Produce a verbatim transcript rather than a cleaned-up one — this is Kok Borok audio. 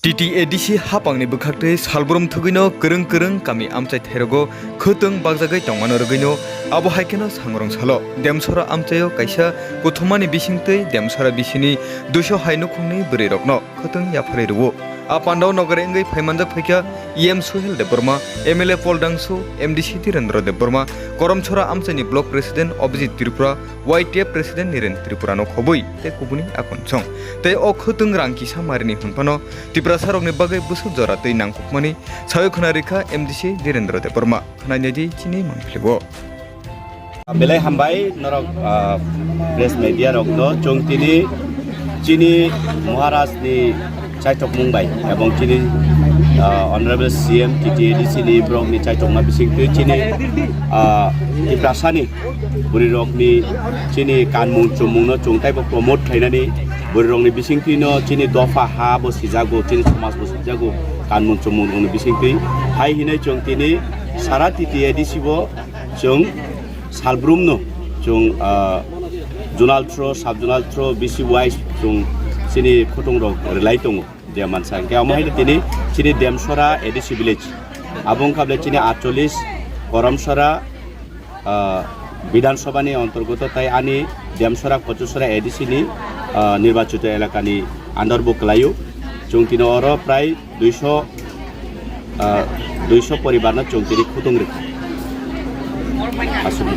T T A D C hapangni bwkhaktwi salbrum thwgwino kwrwng kwrwng kami amchai thairogo khwtwng bakjagwi tongmano rwgwino abo hai kheno sangrong salo Demsora amchaio kaisa kuthumani bisingtwi Demsora bisini duiso hai nukhungni bwrwirokno khwtwng yapharwi rwo. A pandao nogari wngwi phaimanjak phaikha E M Suhel Debbarma, M L A Paul Dangsu, M D C Dhirendra Debbarma, Koromsora amchaini Block President Abhijit Tripura, Y T F President Niren Tripura no khobwi tei kubuni akon song. Tei o khwtwng rang kisa marini hwnphano Tiprasarokni bagwi bwswk jora twi nangkukmani sawi khwna rikha M D C Dhirendra Debbarma. Khwnainai di chini mangpili o. Belai hambai norok, ah, press media rok no chwng tini chini Maharaj ni chaitokmung bai ebong chini, ah, Honorable C M T T A D C ni borok ni chaitokma bisingtwi chini, ah, Tiprasa ni bwrwi rok ni chini kanmung chumung no chwng taibo promote khlainani bwrwi rok ni bisingtwi no chini dopha ha bo sijago, chini somaj bo sijago kanmung chumung rok ni bisingtwi. Hai hinai chwng tini sara T T A D C bo chwng salbrumno chwng, ah, zonal through, sub zonal through, B C wise chwng chini khwtwng rok rwlai tongo. Je mansa hwnkhe omo haino tini chini Demsora A D C village, abo wngkha bole chini atchollish Koramsora, ah, Bidhan Sabha ni antargoto tai ani Demsora Kochusora A D C ni, ah, nirbachito elaka ni under bo kwlaio. Chwng tini oro prai duiso, ah, duiso poribar no chwng tini khwtwng rikha. Aswk.